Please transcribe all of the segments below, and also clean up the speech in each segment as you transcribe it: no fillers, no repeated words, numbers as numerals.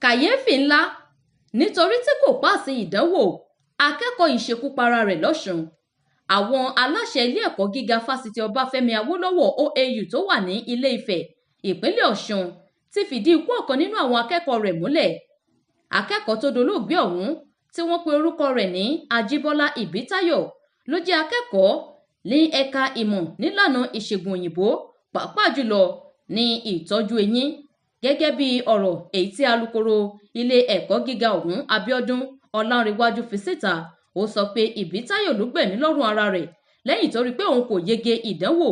Kàyééfì ńlá, nítorí tí kò páàsì ìdánwò, akẹ́kọ̀ọ́ yìí ṣekú para rẹ̀ lọ́sùn. Àwọn aláṣẹ ilé ẹ̀kọ́ gíga Fásitì Ọbáfẹ́mi Awólọ́wọ̀ OAU tó wà ní Ilé-Ifẹ̀, ìpínlẹ̀ Ọ̀ṣun, ti fìdí ikú ọ̀kan nínú àwọn akẹ́kọ̀ọ́ rẹ̀ múlẹ̀. Akẹ́kọ̀ọ́ tó dolóògbé ọ̀hún, tí wọ́n pe orúkọ rẹ̀ ní Ajíbọ́lá Ìbítáyọ̀, ló jẹ́ akẹ́kọ̀ọ́ ní ẹ̀ka ìmọ̀ nílànà ìṣègùn òyìnbó, pàápàá jùlọ ní ìtọ́jú eyín. Gẹ́gẹ́ bí ọ̀rọ̀ èyí tí alūkkóró ilé ẹ̀kọ́ gíga ọ̀hún, Abíọ́dún Ọlárẹ̀wájú, fi síta, ó sọ pé Ìbítáyọ̀ ló gbẹ̀mí lọ́rùn ara rẹ̀ lẹ́yìn tó rí pé òun kò yege ìdánwò,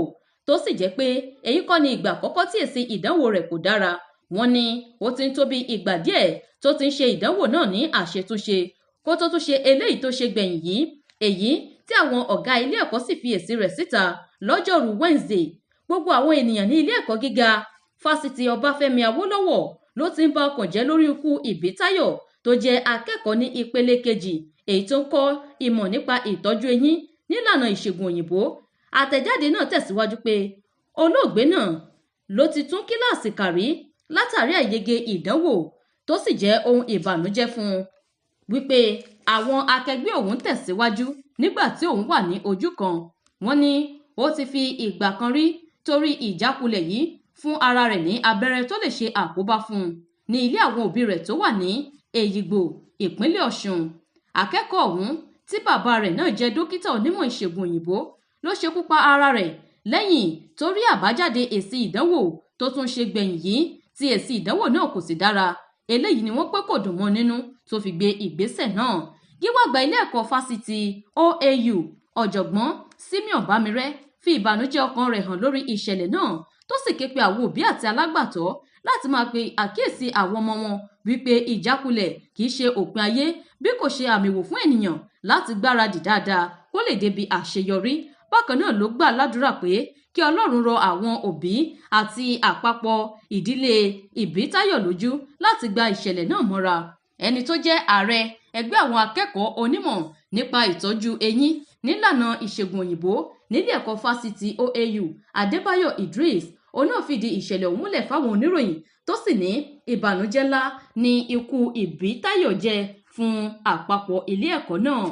tó sì jẹ́ pé èyí kọ́ ni ìgbà àkọ́kọ́ tí èsì ìdánwò rẹ̀ kò dára. Wọ́n ní ó ti ń tó bí ìgbà díẹ̀ tó ti ń ṣe ìdánwò náà ní àṣetúnṣe kó tó tún ṣe eléyìí tó ṣe gbẹ̀yìn yìí, èyí tí àwọn ọ̀gá ilé ẹ̀kọ́ sì fi èsì rẹ̀ síta lọ́jọ́rùú Wednesday. Gbogbo àwọn ènìyàn ní ilé ẹ̀kọ́ gíga Fásitì Ọbáfẹ́mi Awólọ́wọ̀ ló ti ń ba ọkàn jẹ́ lórí ikú Ìbítáyọ̀, tó jẹ́ akẹ́kọ̀ọ́ ní ìpele kejì èyí tó ń kọ́ ìmọ̀ nípa ìtọ́jú eyín nílànà ìṣègùn òyìnbó. Àtẹ̀jáde náà tẹ̀síwájú pé olóògbé náà ló ti tún kíláàsì kà rí látàrí àìyege ìdánwò, tó sì jẹ́ ohun ìbànújẹ́ fún un wípé àwọn akẹgbẹ́ òun tẹ̀síwájú nígbà tí òun wà ní ojú kan. Wọ́n ní ó ti fi ìgbà kan rí torí ìjákulẹ̀ yìí fún ara rẹ̀ ní abẹ́rẹ́ tó lè ṣe àkóbá fún un ní ilé àwọn òbí rẹ̀ tó wà ní Èyígbò, ìpínlẹ̀ Ọ̀ṣun. Akẹ́kọ̀ọ́ ọ̀hún, tí bàbá rẹ̀ náà jẹ́ dókítà onímọ̀ ìṣègùn òyìnbó, ló ṣekú pa ara rẹ̀ lẹ́yìn tó rí àbájáde èsì ìdánwò tó tún ṣe gbẹ̀yìn yìí, tí èsì ìdánwò náà kò sì dára. Eléyìí ni wọ́n pé kò dùn mọ́ nínú tó fi gbé ìgbésẹ̀ náà. Gíwá àgbà ilé ẹ̀kọ́ fásitì OAU, Ọ̀jọ̀gbọ́n Simeon Bámirẹ́, fi ìbànújẹ́ ọkàn rẹ̀ hàn lórí ìṣẹ̀lẹ̀ náà, tó sì ké pe àwọn òbí àti alágbàtọ́ láti máa pe àkíyèsí àwọn ọmọ wọn wípé ìjákulẹ̀ kìí ṣe òpin ayé, bí kò ṣe àmì wò fún ènìyàn láti gbáradì dáadáa kó lè débi àṣeyọrí. Bákan náà ló gbà ládùúrà pé kí Ọlọ́run rọ àwọn òbí àti àpapọ̀ ìdílé Ìbítáyọ̀ lójú láti gba ìṣẹ̀lẹ̀ náà mọ́ra. Ẹni tó jẹ́ ààrẹ ẹgbẹ́ àwọn akẹ́kọ̀ọ́ onímọ̀ nípa ìtọ́jú eyín nílànà ìṣègùn òyìnbó nílé ẹ̀kọ́ fásitì OAU, Adébáyọ̀ Idris, òun náà fìdí ìṣẹ̀lẹ̀ ọ̀hún múlẹ̀ fáwọn oníròyìn, tó sì ní ìbànújẹ́ ńlá ní ikú Ìbítáyọ̀ jẹ́ fún àpapọ̀ ilé ẹ̀kọ́ náà.